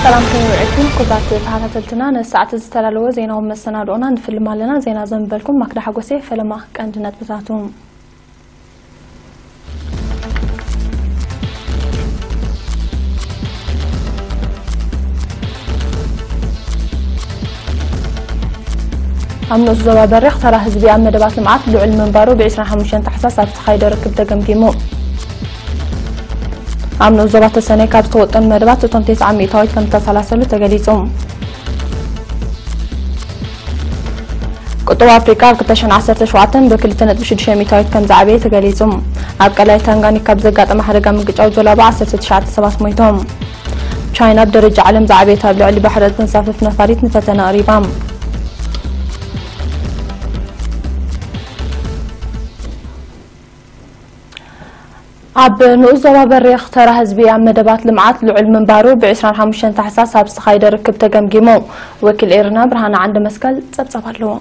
ሰላም ከመይ ውዒልኩም ክቡራት ተኸታተልትና፣ ነዚ ሰዓት ዝተዳለወ ዜናዊ መሰናድኦና ንፍልም ኣለና። ዜና ዘንበልኩም ማክዳ ሓጎሴ። ፈለማ ቀንዲ ነጥብታቱ። ኣብ ንኡስ ዞባ በሪኽ ተራ ህዝቢ ኣብ መደባት ልምዓት ልዑል ምንባሩ ብ ዕስራን ሓሙሽተን ታሕሳስ ኣብ ዝተኻየደ ርክብ ተገምጊሙ። ኣብ ንኡስ ዞባ ተሰነይ ካብ ዝተወጠኑ መደባት እቶም ተስዓ ሚእታዊት ከም ዝተሰላሰሉ ተገሊጹ። ቁጠባ ኣፍሪቃ ኣብ ክልተ ሽሕን ዓሰርተ ሸውዓተን ብ ክልተ ነጥቢ ሽዱሽተ ሚእታዊት ከም ዝዓበየ ተገሊጹ። ኣብ ቀላይ ታንጋኒካ ብዘጋጠመ ሓደጋ ምግጫው ጀላቡ ዓሰርተ ትሽዓተ ሰባት ሞይቶም። ቻይና ብደረጃ ዓለም ዝዓበየት ኣብ ልዕሊ ባሕሪ እተንሳፍፍ ነፋሪት ንፈተነ ኣቕሪባ። ኣብ ንኡስ ዞባ በሪኽ ተራ ህዝቢ ኣብ መደባት ልምዓት ልዑል ምንባሩ ብ ዕስራን ሓሙሽተን ታሕሳስ ኣብ ዝተኻየደ ርክብ ተገምጊሙ። ወኪል ኤርና ብርሃነ ዓንደ መስቀል ጸብጻብ ኣለዎ።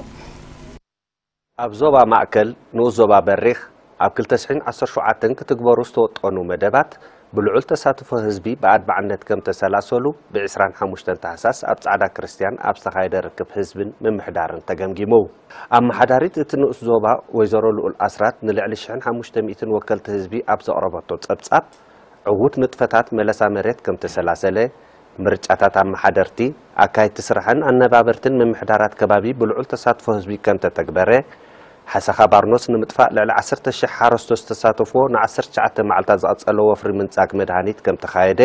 ኣብ ዞባ ማእከል ንኡስ ዞባ በሪኽ ኣብ ክልተ ሽሕን ዓሰርተ ሸውዓተን ክትግበሩ ዝተወጠኑ መደባት ብልዑል ተሳትፎ ህዝቢ ብኣድማዕነት ከም ተሰላሰሉ ብ ዕስራን ሓሙሽተን ታሕሳስ ኣብ ጻዕዳ ክርስትያን ኣብ ዝተኻየደ ርክብ ህዝብን ምምሕዳርን ተገምጊሙ። ኣመሓዳሪት እቲ ንኡስ ዞባ ወይዘሮ ልኡል ኣስራት ንልዕሊ ሽሕን ሓሙሽተ ሚእትን ወከልቲ ህዝቢ ኣብ ዘቕረበቶ ጸብጻብ ዕዉት ንጥፈታት መለሳ መሬት ከም ተሰላሰለ፣ ምርጫታት ኣመሓደርቲ፣ ኣካየድቲ ስራሕን ኣነባበርትን ምምሕዳራት ከባቢ ብልዑል ተሳትፎ ህዝቢ ከም ተተግበረ፣ ሓሰኻ ባርኖስ ንምጥፋእ ልዕሊ ዓሰርተ ሽሕ ሓረስቶት ዝተሳተፍዎ ን ዓሰርተ ትሽዓተ መዓልታት ዝቐጸለ ወፍሪ ምንጻግ መድሃኒት ከም ተኻየደ፣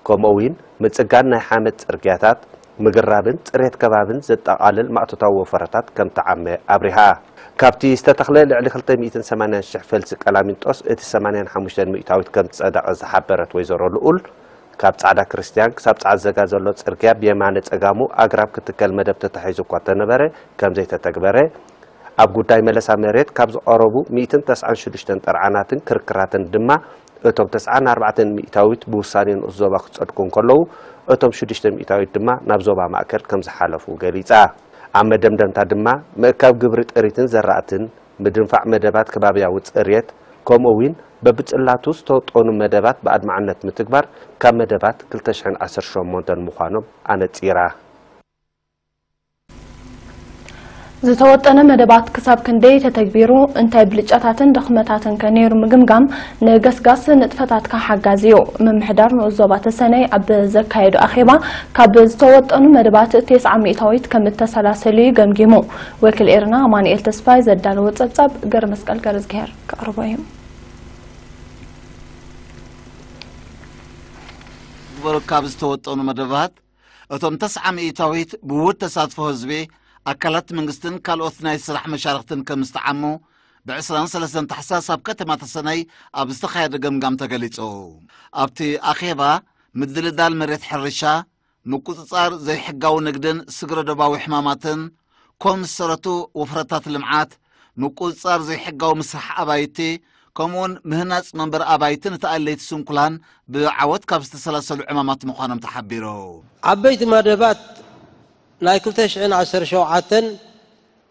ከምኡ እውን ምጽጋን ናይ ሓመድ ጽርግያታት፣ ምግራብን ጽሬት ከባብን ዘጠቓልል ማእቶታዊ ወፈረታት ከም ተዓመ ኣብሪሃ። ካብቲ ዝተተኽለ ልዕሊ ክልተ ሚእትን ሰማንያን ሽሕ ፈልሲ ቀላሚንጦስ እቲ ሰማንያን ሓሙሽተን ሚእታዊት ከም ዝጸደቐ ዝሓበረት ወይዘሮ ልኡል፣ ካብ ጻዕዳ ክርስትያን ክሳብ ጻዕዳ ዘጋ ዘሎ ጽርግያ ብየማነ ጸጋሙ ኣግራብ ክትከል መደብ ተታሒዙ እኳ እንተነበረ ከም ዘይተተግበረ፣ ኣብ ጉዳይ መለሳ መሬት ካብ ዝቐረቡ ሚእትን ተስዓን ሽዱሽተን ጥርዓናትን ክርክራትን ድማ እቶም ተስዓን ኣርባዕተን ሚእታዊት ብውሳኔ ንኡስ ዞባ ክጸድቁ እንከለዉ፣ እቶም ሽዱሽተ ሚእታዊት ድማ ናብ ዞባ ማእከል ከም ዝሓለፉ ገሊጻ። ኣብ መደምደምታ ድማ ምእካብ ግብሪ ጥሪትን ዘራእትን፣ ምድንፋዕ መደባት ከባብያዊ ጽሬት፣ ከምኡ እውን በብጽላቱ ዝተወጠኑ መደባት ብኣድማዕነት ምትግባር ካብ መደባት ክልተ ሽሕን ዓሰርተ ሸሞንተን ምዃኖም ኣነጺራ። ዝተወጠነ መደባት ክሳብ ክንደይ ተተግቢሩ፣ እንታይ ብልጫታትን ድኽመታትን ከ ነይሩ ምግምጋም ንገስጋስ ንጥፈታትካ ሓጋዚ እዩ። ምምሕዳር ንኡስ ዞባ ተሰነይ ኣብ ዘካየዶ ኣኼባ፣ ካብ ዝተወጠኑ መደባት ተስዓ ሚእታዊት ከም እተሰላሰሉ እዩ ገምጊሙ። ወኪል ኤርና ኣማኑኤል ተስፋይ ዘዳለዎ ጸብጻብ ገረመስቀል ገረዝግሄር ከቕርቦ እዩ። ግበሩ ካብ ዝተወጠኑ መደባት እቶም ተስዓ ሚእታዊት ብውሁድ ተሳትፎ ህዝቢ፣ ኣካላት መንግስትን ካልኦት ናይ ስራሕ መሻርኽትን ከም ዝተዓሙ፣ ብ ዕስራን ሰለስተን ታሕሳስ ኣብ ከተማ ተሰነይ ኣብ ዝተኻየደ ገምጋም ተገሊጹ። ኣብቲ ኣኼባ፣ ምድልዳል መሬት ሕርሻ፣ ምቁጽጻር ዘይሕጋዊ ንግድን ስግረ ዶባዊ ሕማማትን፣ ኮም ዝሰረቱ ወፍረታት ልምዓት፣ ምቁጽጻር ዘይሕጋዊ ምስራሕ ኣባይቲ፣ ከምኡውን ምህናጽ መንበሪ ኣባይትን እቲ ኣለይቲ ስንኩላን ብዓወት ካብ ዝተሰላሰሉ ዕማማት ምዃኖም ተሓቢሩ። ዓበይቲ መደባት ናይ ክልተ ሽሕን ዓሰርተ ሸውዓተን፣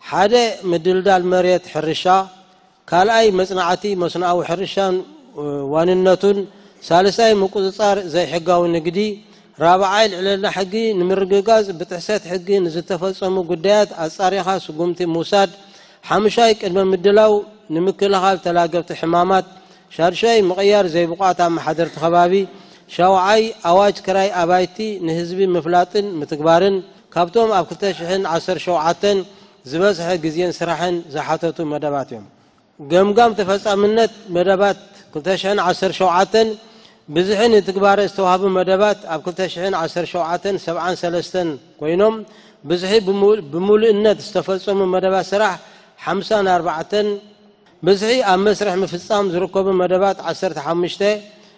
ሓደ ምድልዳል መሬት ሕርሻ፣ ካልኣይ መጽናዕቲ መስኖኣዊ ሕርሻን ዋንነቱን፣ ሳልሳይ ምቁጽጻር ዘይሕጋዊ ንግዲ፣ ራብዓይ ልዕልና ሕጊ ንምርግጋጽ ብጥሕሰት ሕጊ ንዝተፈጸሙ ጉዳያት ኣጻሪኻ ስጉምቲ ምውሳድ፣ ሓሙሻይ ቅድመ ምድላው ንምክልኻል ተላገብቲ ሕማማት፣ ሻድሻይ ምቕያር ዘይብቑዓት ኣመሓደርቲ ከባቢ፣ ሻውዓይ ኣዋጅ ክራይ ኣባይቲ ንህዝቢ ምፍላጥን ምትግባርን፣ ካብቶም ኣብ ክልተ ሽሕን ዓሰርተ ሸውዓተን ዝበዝሐ ግዜን ስራሕን ዝሓተቱ መደባት እዮም። ገምጋም ተፈጻምነት መደባት ክልተ ሽሕን ዓሰርተ ሸውዓተን፣ ብዝሒ ንትግባረ ዝተዋህቡ መደባት ኣብ ክልተ ሽሕን ዓሰርተ ሸውዓተን ሰብዓን ሰለስተን ኮይኖም፣ ብዝሒ ብሙ-፣ ብምሉእነት ዝተፈጸሙ መደባት ስራሕ ሓምሳን ኣርባዕተን፣ ብዝሒ ኣብ መስርሕ ምፍጻም ዝርከቡ መደባት ዓሰርተ ሓሙሽተ፣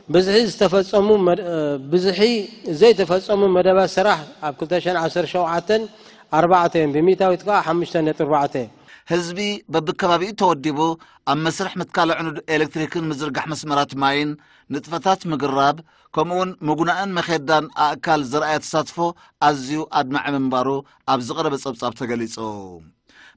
ብዝሒ ዝተፈጸሙ መድ-፣ እ፣ ብዝሒ ዘይተፈጸሙ መደባት ስራሕ ኣብ ክልተ ሽሕን ዓሰርተ ሸውዓተን ኣርባዕተ እዮም፣ ብሚእታዊት ከኣ ሓሙሽተ ነጥቢ ኣርባዕተ። ህዝቢ በብከባቢኡ ተወዲቡ ኣብ መስርሕ ምትካል ኣዕኑድ ኤሌክትሪክን ምዝርጋሕ መስመራት ማይን ንጥፈታት ምግራብ፣ ከምኡውን ምጉናእን መኼዳን ኣእካል ዘርኣየ ተሳትፎ ኣዝዩ ኣድማዒ ምንባሩ ኣብ ዝቐረበ ጸብጻብ ተገሊጹ።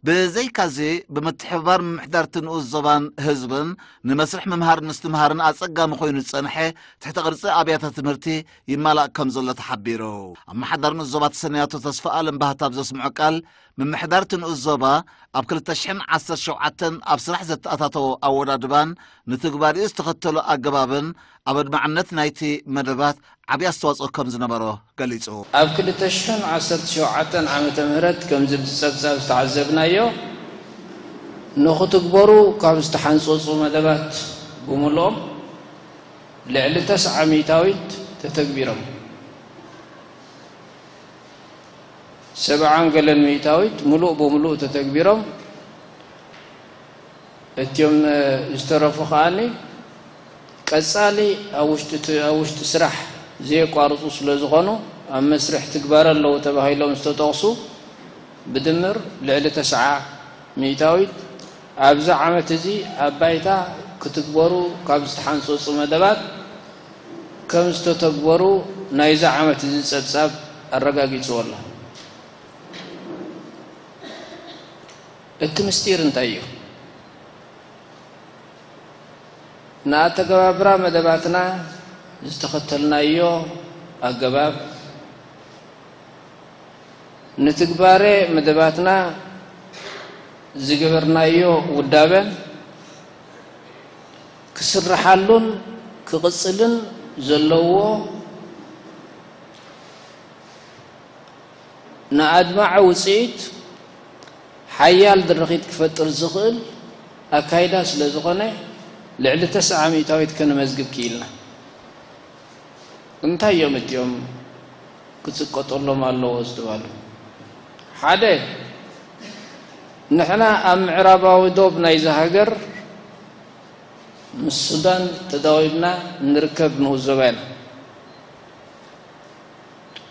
ብዘይካዚ፣ ብምትሕብባር ምምሕዳርቲ ንኡስ ዞባን ህዝብን ንመስርሕ ምምሃርን ምስትምሃርን ኣጸጋሚ ኮይኑ ዝጸንሐ ትሕተ ቅርጺ ኣብያተ ትምህርቲ ይማላእ ከም ዘሎ ተሓቢሩ። ኣመሓዳሪ ንኡስ ዞባ ተሰነይ ኣቶ ተስፋ ኣለም ባህታ ኣብ ዘስምዖ ቃል፣ ምምሕዳርቲ ንኡስ ዞባ ኣብ ክልተ ሽሕን ዓሰርተ ሸውዓተን ኣብ ስራሕ ዘተኣታተዎ ኣወዳድባን ንትግባሪኡ ዝተኸተሎ ኣገባብን ኣብ ኣድማዕነት ናይቲ መደባት ዓብዪ ኣስተዋጽኦ ከም ዝነበሮ ገሊጹ። ኣብ ክልተ ሽሕን ዓሰርተ ሸውዓተን ዓመተ ምህረት ከምዚ ብጸብጻብ ዝተዓዘብናዮ፣ ንኽትግበሩ ካብ ዝተሓንጸጹ መደባት ብምልኦም ልዕሊ ተስዓ ሚእታዊት ተተግቢሮም። ሰብዓን ገለን ሚእታዊት ምሉእ ብምሉእ ተተግቢሮም። እቲኦም ዝተረፉ ከኣኒ ቀጻሊ ኣብ ውሽጢ እቲ፣ ኣብ ውሽጢ ስራሕ ዘየቋርጹ ስለ ዝኾኑ፣ ኣብ መስርሕ ትግባረ ኣለዉ ተባሂሎም ዝተጠቕሱ ብድምር ልዕሊ ተስዓ ሚእታዊት ኣብዚ ዓመት እዚ ኣብ ባይታ ክትግበሩ ካብ ዝተሓንጸጹ መደባት ከም ዝተተግበሩ ናይዚ ዓመት እዚ ጸብጻብ ኣረጋጊጽዎ ኣሎ። እቲ ምስጢር እንታይ እዩ? ንኣተገባብራ መደባትና ዝተኸተልናዮ ኣገባብ፣ ንትግባረ መደባትና ዝገበርናዮ ውዳበን ክስርሓሉን ክቕጽልን ዘለዎ ንኣድማዒ ውጽኢት ሓያል ድርኺት ክፈጥር ዝኽእል ኣካይዳ ስለ ዝኾነ፣ ልዕሊ ተስዓ ሚእታዊት ከነመዝግብ ክኢልና። እንታይ እዮም እቲኦም ክጽቀጠሎም ኣለዎ ዝተባሉ? ሓደ፣ ንሕና ኣብ ምዕራባዊ ዶብ ናይዚ ሃገር ምስ ሱዳን ተዳዊብና ንርከብ ንኡስ ዞባ ኢና።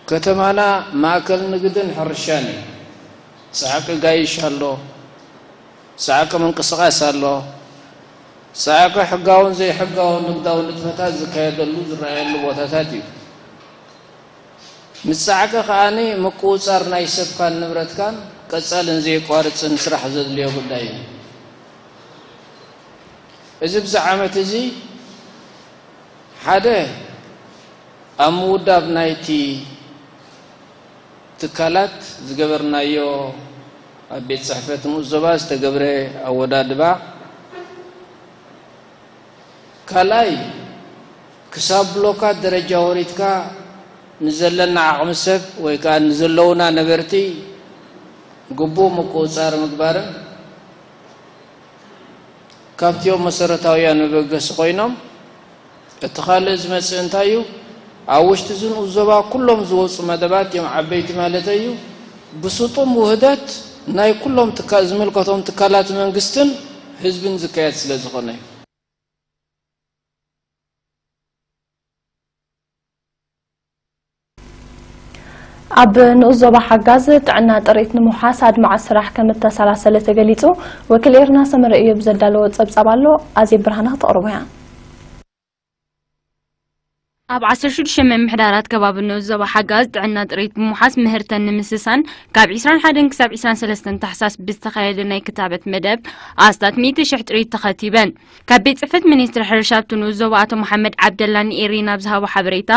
ከተማና ማእከል ንግድን ሕርሻን እዩ። ጻዕቂ ጋይሽ ኣሎ፣ ጻዕቂ ምንቅስቓስ ኣሎ፣ ጻዕቂ ሕጋውን ዘይሕጋውን ንግዳዊ ንጥፈታት ዝካየደሉ ዝረኣየሉ ቦታታት እዩ። ምስ ጻዕቂ ከኣኒ ምቁጽጻር ናይ ሰብካን ንብረትካን ቀጻልን ዘየቋርጽን ስራሕ ዘድልዮ ጉዳይ እዩ። እዚ ብዚ ዓመት እዚ ሓደ ኣብ ምውዳብ ናይቲ ትካላት ዝገበርናዮ ኣብ ቤት ጽሕፈት ንኡስ ዞባ ዝተገብረ ኣወዳድባ፣ ካልኣይ ክሳብ ብሎካት ደረጃ ወሪድካ ንዘለና ዓቕሚ ሰብ ወይ ከኣ ንዘለዉና ነበርቲ ግቡእ ምቁጽጻር ምግባርን ካብቲኦም መሰረታውያን መበገሲ ኮይኖም፣ እቲ ካልእ ዝመጽእ እንታይ እዩ? ኣብ ውሽጢ እዚ ንኡስ ዞባ ኩሎም ዝወጹ መደባት እዮም ዓበይቲ ማለተይ እዩ። ብስጡም ውህደት ናይ ኩሎም ትካ-፣ ዝምልከቶም ትካላት መንግስትን ህዝብን ዝካየድ ስለ ዝኾነ እዩ። ኣብ ንኡስ ዞባ ሓጋዝ ጥዕና ጥሪት ንምውሓስ ኣድማዒ ስራሕ ከም እተሰላሰለ ተገሊጹ። ወኪል ኤርና ሰመረ እዮብ ዘዳለዎ ጸብጻብ ኣሎ፣ ኣዜብ ብርሃነ ክተቕርቦ እያ። ኣብ ዓሰርተ ሽዱሽተ ምምሕዳራት ከባቢ ንኡስ ዞባ ሓጋዝ ጥዕና ጥሪት ብምውሓስ ምህርተን ንምስሳን ካብ ዕስራን ሓደን ክሳብ ዕስራን ሰለስተን ታሕሳስ ብዝተኻየደ ናይ ክታበት መደብ ኣስታት ሚእቲ ሽሕ ጥሪት ተኸቲበን። ካብ ቤት ጽሕፈት ሚኒስትሪ ሕርሻ ኣብቲ ንኡስ ዞባ ኣቶ መሓመድ ዓብደላ ንኤሪ ናብ ዝሃቦ ሓበሬታ፣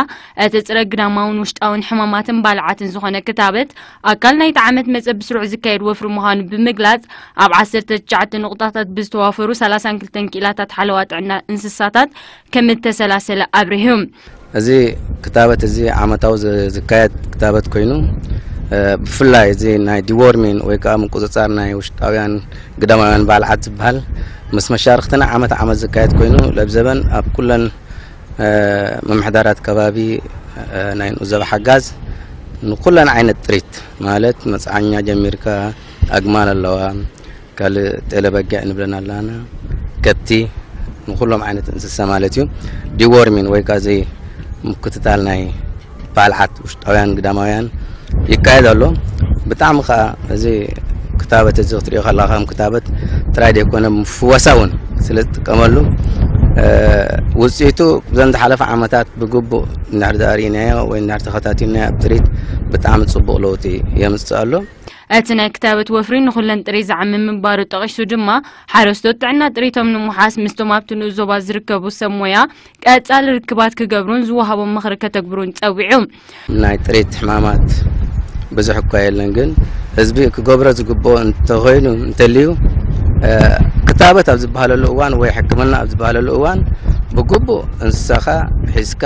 እቲ ጽረ ግዳማውን ውሽጣውን ሕማማትን ባልዓትን ዝኾነ ክታበት ኣካል ናይቲ ዓመት መጸ ብስሩዕ ዝካየድ ወፍሪ ምዃኑ ብምግላጽ፣ ኣብ ዓሰርተ ትሽዓተ ንቑጣታት ብዝተዋፈሩ ሰላሳን ክልተን ክኢላታት ሓለዋ ጥዕና እንስሳታት ከም እተሰላሰለ ኣብሪሁ። እዚ ክታበት እዚ ዓመታዊ ዝ-፣ ዝካየድ ክታበት ኮይኑ፣ እ፣ ብፍላይ እዚ ናይ ዲዎርሚን ወይ ከዓ ምቁጽጻር ናይ ውሽጣውያን ግዳማውያን ባልዓት ዝበሃል ምስ መሻርኽትና ዓመት ዓመት ዝካየድ ኮይኑ፣ ለብዘበን ኣብ ኩለን፣ እ፣ ምምሕዳራት ከባቢ፣ እ፣ ናይ ንኡስ ዞባ ሓጋዝ ንኩለን ዓይነት ጥሪት ማለት መጽዓኛ ጀሚርካ ኣግማል ኣለዋ፣ ካልእ ጤለ በጊዕ ንብለን ኣላና፣ ከብቲ፣ ንኩሎም ዓይነት እንስሳ ማለት እዩ። ዲዎርሚን ወይ ከዓ እዚ ምክትታል ናይ ባልዓት ውሽጣውያን ግዳማውያን ይካየድ ኣሎ። ብጣዕሚ ከዓ እዚ ክታበት እዚ ክትሪኦ ከለኻ ከም ክታበት ጥራይ ዘይኮነ ምፍወሳ እውን ስለ ዝጥቀመሉ ውፅኢቱ ብዘን ዝሓለፈ ዓመታት ብግቡእ እንድሕር ርኢናዮ ወይ እንድሕር ተኸታቲልናዮ ኣብ ጥሪት ብጣዕሚ ፅቡቕ ለውጢ የምፅእ ኣሎ። እቲ ናይ ክታበት ወፍሪ ንኹለን ጥሪት ዝዓምም ምንባሩ ጠቒሱ ድማ ሓረስቶት ጥዕና ጥሪቶም ንምውሓስ ምስቶም ኣብቲ ንኡስ ዞባ ዝርከቡ ሰብ ሞያ ቀጻሊ ርክባት ክገብሩን ዝወሃቦም ምኽሪ ከተግብሩን ጸዊዑ። ናይ ጥሪት ሕማማት ብዙሕ እኳ የለን፣ ግን ህዝቢ ክገብሮ ዝግብኦ እንተኾይኑ እንተልዩ ክታበት ኣብ ዝበሃለሉ እዋን ወይ ሕክምና ኣብ ዝበሃለሉ እዋን ብግቡእ እንስሳኻ ሒዝካ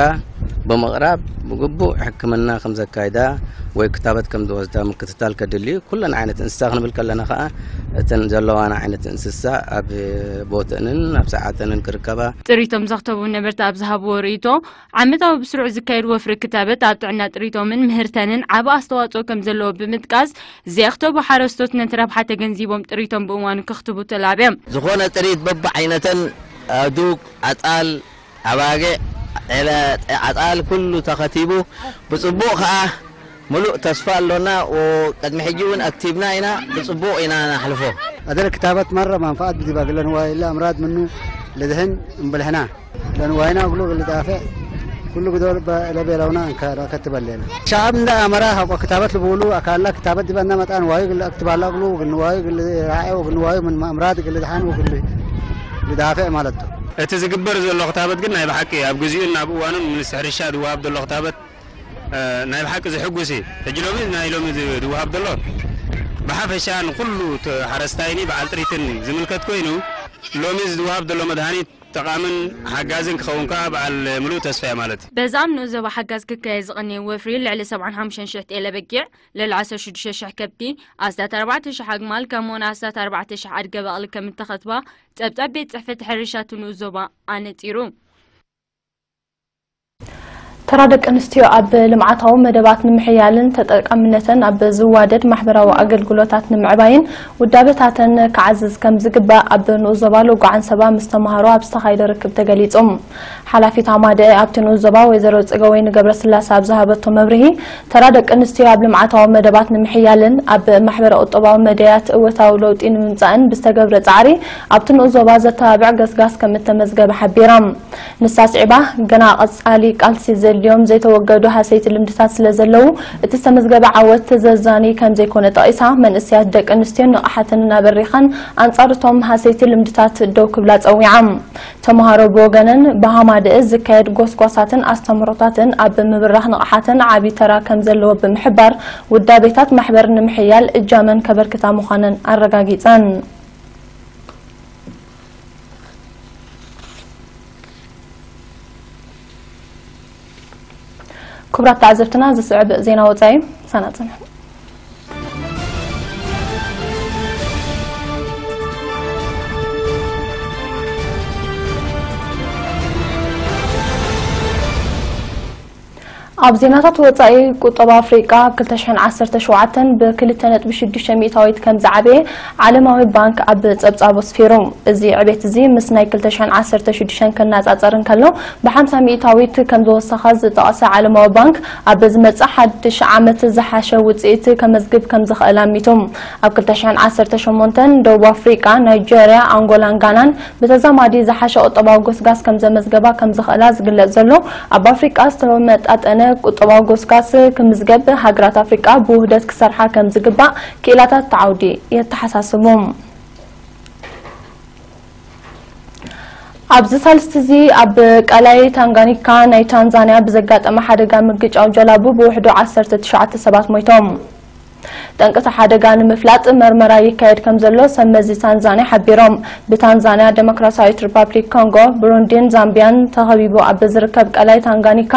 ብምቕራብ ብግቡእ ሕክምና ከም ዘካይዳ ወይ ክታበት ከም ዝወስዳ ምክትታል ከድሊ እዩ። ኩለን ዓይነት እንስሳ ክንብል ከለና ከዓ እተን ዘለዋና ዓይነት እንስሳ ኣብ ቦትእንን ኣብ ሰዓተንን ክርከባ። ጥሪቶም ዘኽተቡ ነበርቲ ኣብ ዝሃብዎ ርእይቶ ዓመታዊ ብስሩዕ ዝካየድ ወፍሪ ክታበት ኣብ ጥዕና ጥሪቶምን ምህርተንን ዓቢ ኣስተዋፅኦ ከም ዘለዎ ብምጥቃስ፣ ዘየኽተቡ ሓረስቶት ነቲ ረብሓ ተገንዚቦም ጥሪቶም ብእዋኑ ክኽትቡ ተላብዮም። ዝኾነ ጥሪት በብዓይነተን ኣእዱግ፣ ኣጣል፣ ኣባጊዕ፣ ዒለ፣ ኣጣል ኩሉ ተኸቲቡ ብፅቡቕ ከዓ ምሉእ ተስፋ ኣሎና። ቅድሚ ሕጂ እውን ኣክቲቭና ኢና፣ ብፅቡቕ ኢና ናሕልፎ። ኣደለ ክታበት መረ ማንፋዓት ብዚባ ግለ ንዋይ ኢለ ኣምራድ ምኑ ልድሕን እምብልሕና ለንዋይና እግሉ ግል ዳፈዕ ኩሉ ግዶ ለቤለውና እንከራ ከትበሌና ሻዓብ እንደ ኣመራ ሀቆ ክታበት ልብሉ ኣካላ ክታበት ዲባ እና መጣን ዋዩ ግል ኣክትባላ እግሉ ግንዋዩ ግል ራዕዮ ግንዋዩ ምን ኣምራድ ግል ድሓን ግል ልዳፈዕ ማለት እዩ። እቲ ዝግበር ዘሎ ክታበት ግን ናይ ብሓቂ ኣብ ግዜኡን ኣብ እዋኑን ሚኒስትሪ ሕርሻ ዝወሃብ ዘሎ ክታበት ናይ ብሓቂ ዝሕጉስ እዩ። ሕጂ ሎሚ ናይ ሎሚ ዝወሃብ ዘሎ ብሓፈሻ ንኩሉ ሓረስታይኒ በዓል ጥሪትን ዝምልከት ኮይኑ ሎሚ ዝወሃብ ዘሎ መድሃኒት ጠቓምን ሓጋዝን ክኸውን ከዓ በዓል ምሉእ ተስፋ እየ ማለት እዩ። በዚ ኣብ ንኡስ ዞባ ሓጋዝ ክካየድ ዝቐነየ ወፍሪ ልዕሊ ሰብዓን ሓሙሽተን ሽሕ ጤለ በጊዕ፣ ልዕሊ ዓሰርተ ሽዱሽተ ሽሕ ከብቲ፣ ኣስታት ኣርባዕተ ሽሕ ኣግማል ከምኡውን ኣስታት ኣርባዕተ ሽሕ ኣድገ በቕሊ ከም እተኸትባ ጸብጻብ ቤት ጽሕፈት ሕርሻ እቲ ንኡስ ዞባ ኣነጺሩ። ተራ ደቂ ኣንስትዮ ኣብ ልምዓታዊ መደባት ንምሕያልን ተጠቃምነተን ኣብ ዝዋደድ ማሕበራዊ ኣገልግሎታት ንምዕባይን ውዳበታተን ክዓዝዝ ከም ዝግባእ ኣብ ንኡስ ዞባ ሎጎ ዓንሰባ ምስ ተምሃሮ ኣብ ዝተኻየደ ርክብ ተገሊጹ። ሓላፊት ኣማደአ ኣብቲ ንኡስ ዞባ ወይዘሮ ጽገወይኒ ገብረስላሴ ኣብ ዝሃበቶ መብርሂ፣ ተራ ደቂ ኣንስትዮ ኣብ ልምዓታዊ መደባት ንምሕያልን ኣብ ማሕበረ ቁጠባዊ መደያት እወታዊ ለውጢ ንምምጻእን ብዝተገብረ ጻዕሪ ኣብቲ ንኡስ ዞባ ዘተባብዕ ገስጋስ ከም እተመዝገበ ሓቢራ። ንሳ ስዒባ፣ ገና ቀጻሊ ቃልሲ ዘድልዮም ዘይተወገዱ ሃሰይቲ ልምድታት ስለ ዘለዉ፣ እቲ ዝተመዝገበ ዓወት ዘዛኒ ከም ዘይኮነ ጠቒሳ፣ መንእሰያት ደቂ ኣንስትዮን ንቕሓተንን ኣበሪኸን ኣንጻር እቶም ሃሰይቲ ልምድታት ደው ክብላ ጸዊዓ። ተምሃሮ ብወገነን፣ ብሃማደአ ዝካየድ ጎስጓሳትን ኣስተምህሮታትን ኣብ ምብራኽ ንቕሓተን ዓቢ ተራ ከም ዘለዎ ብምሕባር፣ ውዳቤታት ማሕበር ንምሕያል እጃመን ከበርክታ ምዃነን ኣረጋጊጸን። ክቡራት ተዓዘብትና፣ ዝስዕብ ዜና ወጻኢ ሳናጽንሑ። ኣብ ዜናታት ወጻኢ፣ ቁጠባ ኣፍሪቃ ኣብ ክልተ ሽሕን ዓሰርተ ሸውዓተን ብክልተ ነጥቢ ሽዱሽተ ሚእታዊት ከም ዝዓበየ ዓለማዊ ባንክ ኣብ ጸብጻቡ ኣስፊሩ። እዚ ዕቤት እዚ ምስ ናይ ክልተ ሽሕን ዓሰርተ ሽዱሽተን ክነጻጸር እንከሎ፣ ብሓምሳ ሚእታዊት ከም ዝወሰኸ ዝጠቐሰ ዓለማዊ ባንክ፣ ኣብ ዝመጽእ ሓድሽ ዓመት ዝሓሸ ውጽኢት ከመዝግብ ከም ዝኽእል ኣሚቱ። ኣብ ክልተ ሽሕን ዓሰርተ ሸሞንተን ደቡብ ኣፍሪቃ፣ ናይጀርያ፣ ኣንጎላን ጋናን ብተዛማዲ ዝሓሸ ቁጠባዊ ጎስጋስ ከም ዘመዝገባ ከም ዝኽእላ ዝግለጽ ዘሎ፣ ኣብ ኣፍሪቃ ዝተመጣጠነ ቁጠባዊ ጎስጋስ ክምዝገብ ሃገራት ኣፍሪቃ ብውህደት ክሰርሓ ከም ዝግባእ ክኢላታት እቲ ዓውዲ የተሓሳስቡ። ኣብዚ ሳልስቲ እዚ ኣብ ቀላይ ታንጋኒካ ናይ ታንዛንያ ብዘጋጠመ ሓደጋ ምግጫው ጀላቡ ብውሕዱ ዓሰርተ ትሽዓተ ሰባት ሞይቶም። ጠንቅቲ ሓደጋ ንምፍላጥ መርመራ ይካየድ ከም ዘሎ ሰብ መዚ ታንዛንያ ሓቢሮም። ብታንዛንያ፣ ዴሞክራሲያዊት ሪፓብሊክ ኮንጎ፣ ብሩንዲን ዛምቢያን ተኸቢቡ ኣብ ዝርከብ ቀላይ ታንጋኒካ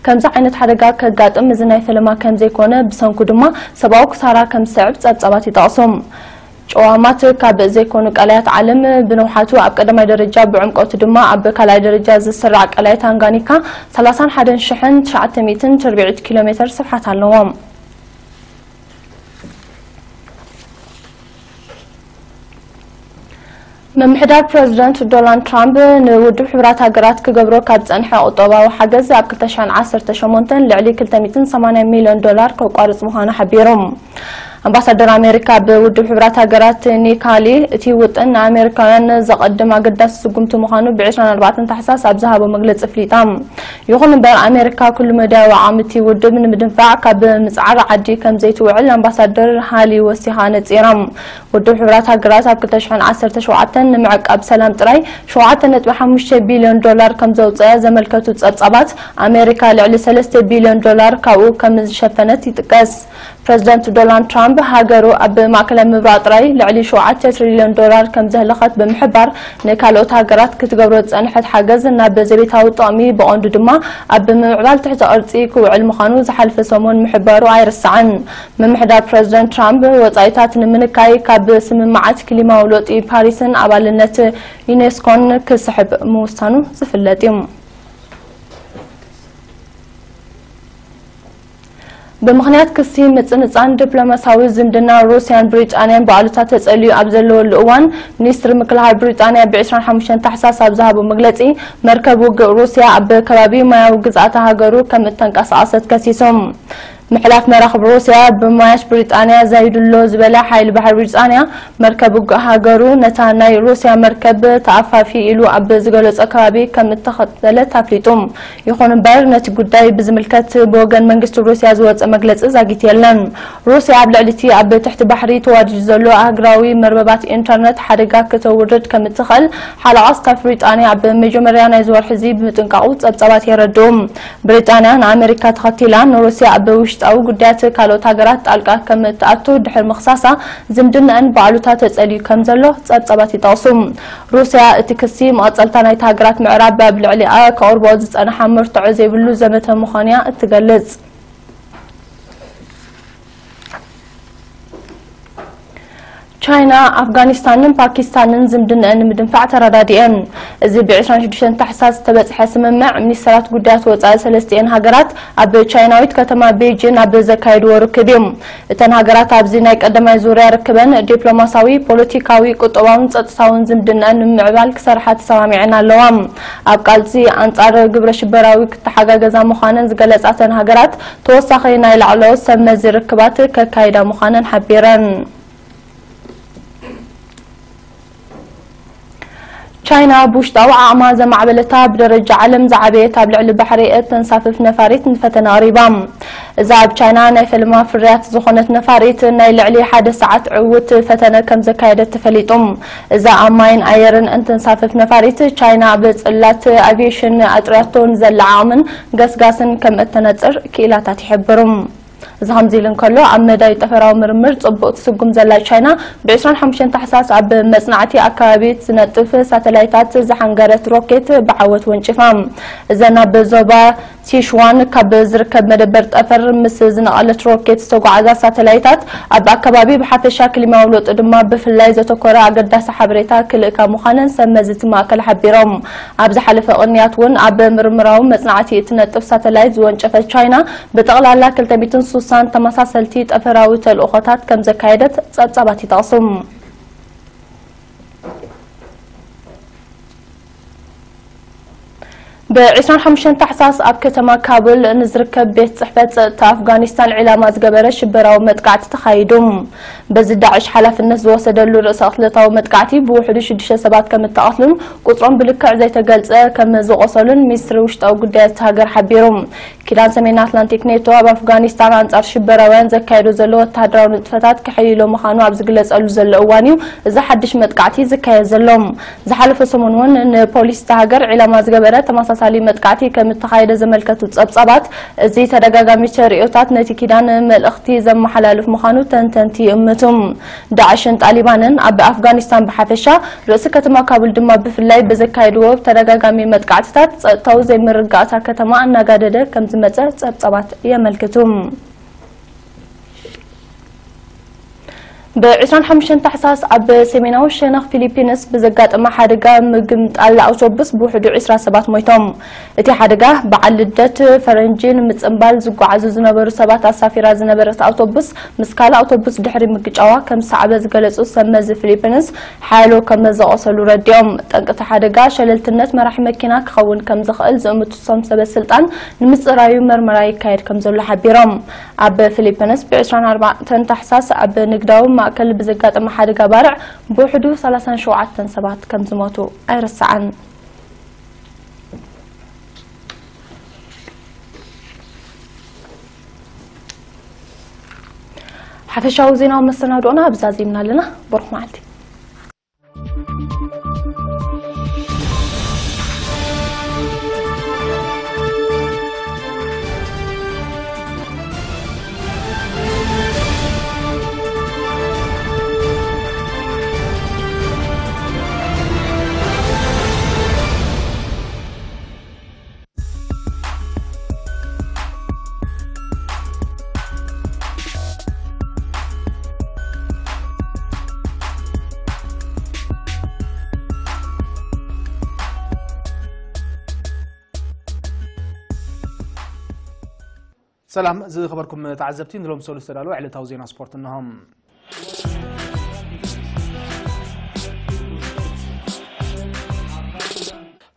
ከምዚ ዓይነት ሓደጋ ከጋጥም እዚ ናይ ፈለማ ከም ዘይኮነ፣ ብሰንኩ ድማ ሰብኣዊ ክሳራ ከም ዝስዕብ ጸብጻባት ይጠቕሱ። ጨዋማት ካብ ዘይኮኑ ቀላያት ዓለም ብንውሓቱ ኣብ ቀዳማይ ደረጃ፣ ብዕምቆቱ ድማ ኣብ ካልኣይ ደረጃ ዝስራዕ ቀላይ ታንጋኒካ ሰላሳን ሓደን ሽሕን ትሽዓተ ሚእትን ትርብዒት ኪሎ ሜትር ስፍሓት ኣለዎ። ምምሕዳር ፕረዚደንት ዶናልድ ትራምፕ ንውድብ ሕቡራት ሃገራት ክገብሮ ካብ ዝጸንሐ ቁጠባዊ ሓገዝ ኣብ ክልተ ሽሕን ዓሰርተ ሸሞንተን ልዕሊ ክልተ ሚእትን ሰማንያን ሚልዮን ዶላር ከቋርጽ ምዃኑ ሓቢሩ። ኣምባሳደር ኣሜሪካ ኣብ ውድብ ሕቡራት ሃገራት ኒካ ሃሊ፣ እቲ ውጥን ንኣሜሪካውያን ዘቐድም ኣገዳሲ ስጉምቲ ምዃኑ ብ ዕስራን ኣርባዕተን ታሕሳስ ኣብ ዝሃቦ መግለጺ ኣፍሊጣ። ይኹን እምበር፣ ኣሜሪካ ኩሉ መዳያዊ ዓቕሚ እቲ ውድብ ንምድንፋዕ ካብ ምጽዓር ዓዲ ከም ዘይትውዕል ኣምባሳደር ሃሊ ወሲኻ ነጺራ። ውድብ ሕቡራት ሃገራት ኣብ ክልተ ሽሕን ዓሰርተ ሸውዓተን ንምዕቃብ ሰላም ጥራይ ሸውዓተ ነጥቢ ሓሙሽተ ቢልዮን ዶላር ከም ዘውጽአ ዘመልከቱ ጸብጻባት፣ ኣሜሪካ ልዕሊ ሰለስተ ቢልዮን ዶላር ካብኡ ከም ዝሸፈነት ይጥቀስ። ፕረዚደንት ዶናልድ ትራምፕ፣ ሃገሩ ኣብ ማእከላይ ምብራቕ ጥራይ ልዕሊ ሸውዓተ ትሪልዮን ዶላር ከም ዘህለኸት ብምሕባር፣ ንካልኦት ሃገራት ክትገብሮ ዝጸንሐት ሓገዝ ናብ ዘቤታዊ ጥቕሚ፣ ብቐንዱ ድማ ኣብ ምምዕባል ትሕተ ቅርጺ ክውዕል ምዃኑ ዝሓለፈ ሰሙን ምሕባሩ ኣይርሳዕን። ምምሕዳር ፕረዚደንት ትራምፕ፣ ወጻኢታት ንምንካይ ካብ ስምምዓት ክሊማዊ ለውጢ ፓሪስን ኣባልነት ዩኔስኮን ክስሕብ ምውሳኑ ዝፍለጥ እዩ። ብምኽንያት ክሲ ምጽንጻን ዲፕሎማሲያዊ ዝምድና ሩስያን ብሪጣንያን ብኣሉታ ተጸልዩ ኣብ ዘለወሉ እዋን፣ ሚኒስትሪ ምክልኻል ብሪጣንያ ብ ዕስራን ሓሙሽተን ታሕሳስ ኣብ ዝሃቦ መግለጺ፣ መርከብ ውግእ ሩስያ ኣብ ከባቢ ማያዊ ግዝኣታ ሃገሩ ከም እተንቀሳቐሰት ከሲሱ። ምሕላፍ መራኽብ ሩስያ ብማያት ብሪጣንያ ዛይዱሎ ዝበለ ሓይሊ ባሕሪ ብሪጣንያ፣ መርከብ ውግእ ሃገሩ ነታ ናይ ሩስያ መርከብ ተኣፋፊ ኢሉ ኣብ ዝገለጾ ከባቢ ከም እተኸተለት ኣፍሊጡ። ይኹን እምበር፣ ነቲ ጉዳይ ብዝምልከት ብወገን መንግስቲ ሩስያ ዝወጸ መግለጺ ዛጊት የለን። ሩስያ ኣብ ልዕሊ እቲ ኣብ ትሕቲ ባሕሪ ተዋዲዱ ዘሎ ኣህጉራዊ መርበባት ኢንተርነት ሓደጋ ከተውርድ ከም እትኽእል ሓለቓ ስታፍ ብሪጣንያ ኣብ መጀመርያ ናይዚ ወርሒ እዚ ብምጥንቃቑ ጸብጻባት የረድኡ። ብሪጣንያ ንኣመሪካ ተኸቲላ ንሩስያ ኣብ ውሽጣዊ ጉዳያት ካልኦት ሃገራት ጣልቃ ከም እትኣቱ ድሕሪ ምኽሳሳ፣ ዝምድናኣን ብኣሉታ ተጸልዩ ከም ዘሎ ጸብጻባት ይጠቕሱ። ሩስያ እቲ ክሲ መቐጸልታ ናይቲ ሃገራት ምዕራብ ኣብ ልዕሊኣ ከቕርቦ ዝጸንሓ መርትዖ ዘይብሉ ዘመተ ምዃኑ'ያ እትገልጽ። ቻይና፣ ኣፍጋኒስታንን ፓኪስታንን ዝምድነአን ንምድንፋዕ ተረዳዲኤን። እዚ ብ ዕስራን ሽዱሽተን ታሕሳስ ዝተበጽሐ ስምምዕ፣ ሚኒስተራት ጉዳያት ወጻኢ ሰለስቲኤን ሃገራት ኣብ ቻይናዊት ከተማ ቤጂን ኣብ ዘካየድዎ ርክብ እዩ። እተን ሃገራት ኣብዚ ናይ ቀዳማይ ዙርያ ርክበን፣ ዲፕሎማሳዊ፣ ፖለቲካዊ፣ ቁጠባውን ጸጥታውን ዝምድነአን ንምምዕባል ክሰርሓ ተሰማሚዐን ኣለዋ። ኣብ ቃልሲ ኣንጻር ግብረ ሽበራዊ ክተሓጋገዛ ምዃነን ዝገለጻ እተን ሃገራት፣ ተወሳኺ ናይ ላዕለዎት ሰብ መዚ ርክባት ከካይዳ ምዃነን ሓቢረን። ቻይና ብውሽጣዊ ዓቕማ ዘማዕበለታ፣ ብደረጃ ዓለም ዝዓበየት ኣብ ልዕሊ ባሕሪ እተንሳፍፍ ነፋሪት ንፈተነ ኣቕሪባ። እዛ ኣብ ቻይና ናይ ፈለማ ፍርያት ዝኾነት ነፋሪት፣ ናይ ልዕሊ ሓደ ሰዓት ዕዉት ፈተነ ከም ዘካየደት ተፈሊጡ። እዛ ኣብ ማይን ኣየርን እተንሳፍፍ ነፋሪት፣ ቻይና ብጽላት ኣቪዬሽን ኣጥርያቶ ንዘላ ዓቕምን ገስጋስን ከም እተነጽር ክኢላታት ይሕብሩ። እዚ ከምዚ ኢሉ እንከሎ፣ ኣብ መዳይ ጠፈራዊ ምርምር ጽቡቕ ትስጉም ዘላ ቻይና፣ ብ ዕስራን ሓሙሽተን ታሕሳስ ኣብ መጽናዕቲ ኣከባቢ ትነጥፍ ሳተላይታት ዝሓንገረት ሮኬት ብዓወት ወንጪፋ። እዘን ኣብ ዞባ ሲሽዋን ካብ ዝርከብ መደበር ጠፈር ምስ ዝነቐለት ሮኬት ዝተጓዓዛ ሳተላይታት፣ ኣብ ኣከባቢ ብሓፈሻ ክሊማዊ ለውጢ ድማ ብፍላይ ዘተኮረ ኣገዳሲ ሓበሬታ ክልእካ ምዃነን ሰብ መዚ እቲ ማእከል ሓቢሮም። ኣብ ዝሓለፈ ቅንያት እውን ኣብ ምርምራዊ መጽናዕቲ እትነጥፍ ሳተላይት ዝወንጨፈት ቻይና፣ ብጠቕላላ ክልተ ሚእትን ስሳን ተመሳሰልቲ ጠፈራዊ ተልእኾታት ከም ዘካየደት ጸብጻባት ይጠቕሱ። ብ ዕስራን ሓሙሽተን ታሕሳስ ኣብ ከተማ ካቡል ንዝርከብ ቤት ጽሕፈት ጸጥታ ኣፍጋኒስታን ዒላማ ዝገበረ ሽበራዊ መጥቃዕቲ ተኻይዱ። በዚ ዳዕሽ ሓላፍነት ዝወሰደሉ ርእሰ ቅትለታዊ መጥቃዕቲ ብውሕዱ ሽዱሽተ ሰባት ከም እተቐትሉን ቁጽሮም ብልክዕ ዘይተገልጸ ከም ዝቖሰሉን ሚኒስትሪ ውሽጣዊ ጉዳያት እታ ሃገር ሓቢሩ። ኪዳን ሰሜን ኣትላንቲክ ኔቶ ኣብ ኣፍጋኒስታን ኣንጻር ሽበራውያን ዘካየዶ ዘሎ ወተሃደራዊ ንጥፈታት ከሐይሎ ምዃኑ ኣብ ዝግለጸሉ ዘሎ እዋን እዩ እዚ ሓድሽ መጥቃዕቲ ዝካየድ ዘሎ። ዝሓለፈ ሰሙን እውን ንፖሊስ እታ ሃገር ዒላማ ዝገበረ ተመሳሳሊ መጥቃዕቲ ከም እተኻየደ ዘመልከቱ ጸብጻባት፣ እዚ ተደጋጋሚ ተርእዮታት ነቲ ኪዳን መልእኽቲ ዘመሓላልፍ ምዃኑ ተንተንቲ ይእምቱ። ዳዕሽን ጣሊባንን ኣብ ኣፍጋኒስታን ብሓፈሻ፣ ርእሲ ከተማ ካቡል ድማ ብፍላይ ብዘካየድዎ ተደጋጋሚ መጥቃዕትታት፣ ጸጥታዊ ዘይምርግጋእታ ከተማ እናጋደደ ከም ዝመጸ ጸብጻባት የመልክቱ። ብ ዕስራን ሓሙሽተን ታሕሳስ ኣብ ሰሜናዊ ሸነኽ ፊሊፒንስ ብዘጋጠመ ሓደጋ ምግምጣል ኣውቶቡስ ብውሕዱ ዕስራ ሰባት ሞይቶም። እቲ ሓደጋ በዓል ልደት ፈረንጂ ንምጽንባል ዝጓዓዙ ዝነበሩ ሰባት ኣሳፊራ ዝነበረት ኣውቶቡስ ምስ ካልእ ኣውቶቡስ ድሕሪ ምግጫዋ ከም ዝሰዓበ ዝገለጹ ሰብ መዚ ፊሊፒንስ፣ ሓያሎ ከም ዘቖሰሉ ረዲኦም። ጠንቂ እቲ ሓደጋ ሸለልትነት መራሒ መኪና ክኸውን ከም ዝኽእል ዝእምቱ እቶም ሰበ ስልጣን ንምጽራዩ መርመራ ይካየድ ከም ዘሎ ሓቢሮም። ኣብ ፊሊፒንስ ብ ዕስራን ኣርባዕተን ታሕሳስ ኣብ ንግዳዊ ማእከል ብዘጋጠመ ሓደጋ ባርዕ ብውሕዱ ሰላሳን ሸውዓተን ሰባት ከም ዝሞቱ ኣይርሳዕን። ሓፈሻዊ ዜናዊ መሰናድኦና ኣብዛ ዜምና ኣለና። ብሩኽ መዓልቲ። ሰላም ዝኸበርኩም ተዓዘብቲ፣ ንሎም ሰሉስ ዝተዳለወ ዕለታዊ ዜና ስፖርት እነሆ።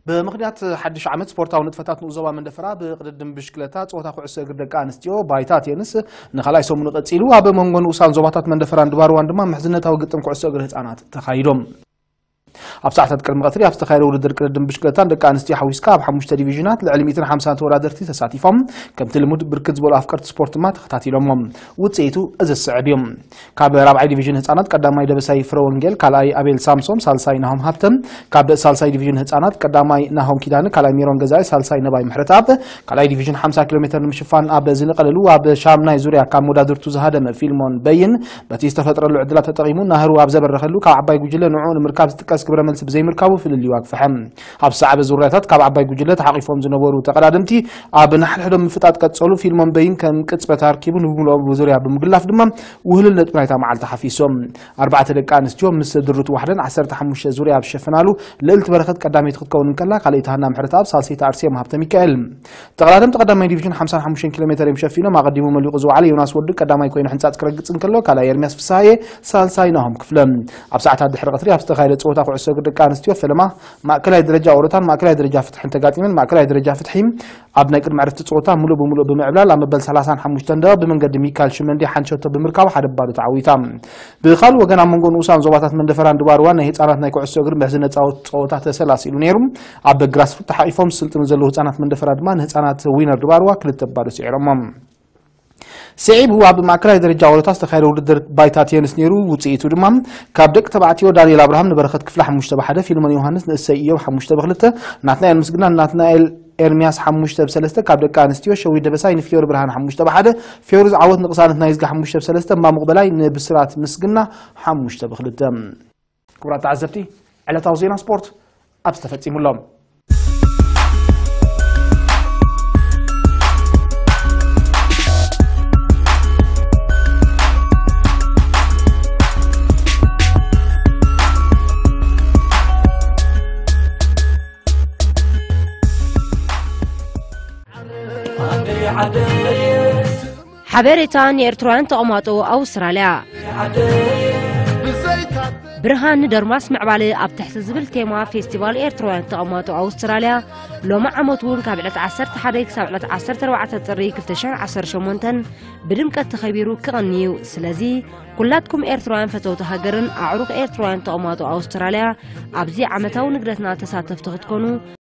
ብምኽንያት ሓድሽ ዓመት ስፖርታዊ ንጥፈታት ንኡስ ዞባ መንደፈራ ብቕድድም ብሽክለታ፣ ጸወታ ኩዕሶ እግሪ ደቂ ኣንስትዮ፣ ባይታ ቴንስ ንኻልኣይ ሰሙኑ ቀጺሉ። ኣብ መንጎ ንኡሳን ዞባታት መንደፈራን ድባርዋን ድማ ምሕዝነታዊ ግጥም ኩዕሶ እግሪ ህጻናት ተኻይዶም። ኣብ ሰዓታት ቅድሚ ቀትሪ ኣብ ዝተኻየደ ውድድር ቅድድም ብሽክለታን ደቂ ኣንስትዮ ሓዊስካ ኣብ ሓሙሽተ ዲቪዥናት ልዕሊ ሚእትን ሓምሳን ተወዳደርቲ ተሳቲፎም። ከምቲ ልሙድ ብርክት ዝበሉ ኣፍቀርቲ ስፖርት ድማ ተኸታቲሎሞ። ውጽኢቱ እዚ ዝስዕብ እዩ። ካብ ራብዓይ ዲቪዥን ህጻናት ቀዳማይ ደበሳይ ፍረ ወንጌል፣ ካልኣይ ኣቤል ሳምሶም፣ ሳልሳይ ናሆም ሃብተ። ካብ ሳልሳይ ዲቪዥን ህጻናት ቀዳማይ ናሆም ኪዳነ፣ ካልኣይ ሜሮን ገዛኢ፣ ሳልሳይ ነባይ ምሕረተኣብ። ካልኣይ ዲቪዥን ሓምሳ ኪሎ ሜተር ንምሽፋን ኣብ ዝንቐለሉ ኣብ ሻምናይ ዙርያ ካብ መወዳድርቱ ዝሃደመ ፊልሞን በይን በቲ ዝተፈጥረሉ ዕድላት ተጠቒሙ ናህሩ ኣብ ዘበረኸሉ ካብ ዓባይ ጉጅለ ንዕኡ ንምርካብ ዝጥቀስ ግብረ መልሲ ብዘይምርካቡ ፍልልዩ ኣግፍሐ። ኣብ ዝሰዓበ ዙርያታት ካብ ዓባይ ጉጅለ ተሓቒፎም ዝነበሩ ተቐዳደምቲ ኣብ ንሓድሕዶም ምፍጣጥ ቀጸሉ። ፊልሞን በይን ከም ቅጽበት ኣርኪቡ ንብምልኦም ዙርያ ብምግላፍ ድማ ውህልል ነጥቢ ናይታ መዓልቲ ሓፊሶም። ኣርባዕተ ደቂ ኣንስትዮ ምስ ድሩት ዋሕደን ዓሰርተ ሓሙሽተ ዙርያ ኣብ ዝሸፈናሉ ልእልቲ በረኸት ቀዳመይቲ ክትከውን እንከላ፣ ካልኣይቲ ሃና ምሕረተኣብ፣ ሳልሰይቲ ኣርሴማ ሃብተ ሚካኤል። ተቐዳደምቲ ቀዳማይ ዲቪዥን ሓምሳን ሓሙሽተን ኪሎ ሜተር እዮም ሸፊኖም። ኣቐዲሙ መሊቑ ዝወዓለ ዮናስ ወዱ ቀዳማይ ኮይኑ ሕንጻጽ ክረግጽ እንከሎ፣ ካልኣይ ኤርሚያስ ፍስሃየ፣ ሳልሳይ ናሆም ክፍለ። ኣብ ሰዓታት ድሕሪ ቀትሪ ኣብ ዝተኻየደ ጸወታ ኩዕሶ እግሪ ደቂ ኣንስትዮ ፈለማ ማእከላይ ደረጃ ኦሮታን ማእከላይ ደረጃ ፍትሕን ተጋጢመን። ማእከላይ ደረጃ ፍትሒ ኣብ ናይ ቅድሚ ዕረፍቲ ጸወታ ምሉእ ብምሉእ ብምዕብላል ኣብ መበል ሰላሳን ሓሙሽተን ደቂቕ ብመንገዲ ሚካል ሽመንዲ ሓንቲ ሸቶ ብምርካቡ ሓደ ባዶ ተዓዊታ። ብኻልእ ወገን ኣብ መንጎ ንኡሳን ዞባታት መንደፈራን ድባርዋን ናይ ህጻናት ናይ ኩዕሶ እግሪ ምሕዝነት ጸወት-፣ ጸወታ ተሰላሲሉ ነይሩ። ኣብ ግራስፉት ተሓቒፎም ዝስልጥኑ ዘለዉ ህጻናት መንደፈራ ድማ ንህጻናት ዊነር ድባርዋ ክልተ ባዶ ስዒሮሞም። ስዒቡ ኣብ ማእከላይ ደረጃ ወረታ ዝተኻየደ ውድድር ባይታ ቴንስ ነይሩ። ውጽኢቱ ድማ ካብ ደቂ ተባዕትዮ ዳንኤል ኣብርሃም ንበረኸት ክፍለ ሓሙሽተ ብሓደ፣ ፊልሞን ዮሃንስ ንእሰይ እዮም ሓሙሽተ ብክልተ፣ ናትናኤል ምስግና ናትናኤል ኤርሚያስ ሓሙሽተ ብሰለስተ፣ ካብ ደቂ ኣንስትዮ ሸዊት ደበሳይ ንፊዮሪ ብርሃን ሓሙሽተ ብሓደ፣ ፊዮሪ ዝዓወት ንቅሳነት ናይ ዝጋ ሓሙሽተ ብሰለስተ፣ እማ ሙቕበላይ ንብስራት ምስግና ሓሙሽተ ብክልተ። ክቡራት ተዓዘብቲ፣ ዕለታዊ ዜና ስፖርት ኣብዚ ተፈጺሙ ኣሎ። ሓበሬታ ንኤርትራውያን ተቐማጦ ኣውስትራልያ። ብርሃን ንደርማስ ምዕባለ ኣብ ትሕቲ ዝብል ቴማ ፌስቲቫል ኤርትራውያን ተቐማጦ ኣውስትራልያ ሎሚ ዓመት እውን ካብ ዕለት ዓሰርተ ሓደ ክሳብ ዕለት ዓሰርተ ኣርባዕተ ጥሪ ክልተ ሽሕን ዓሰርተ ሸሞንተን ብድምቀት ተኸቢሩ ክቐኒ እዩ። ስለዚ ኩላትኩም ኤርትራውያን ፈተውቲ ሃገርን ኣዕሩኽ ኤርትራውያን ተቐማጦ ኣውስትራልያ ኣብዚ ዓመታዊ ንግደትና ተሳተፍቲ ክትኮኑ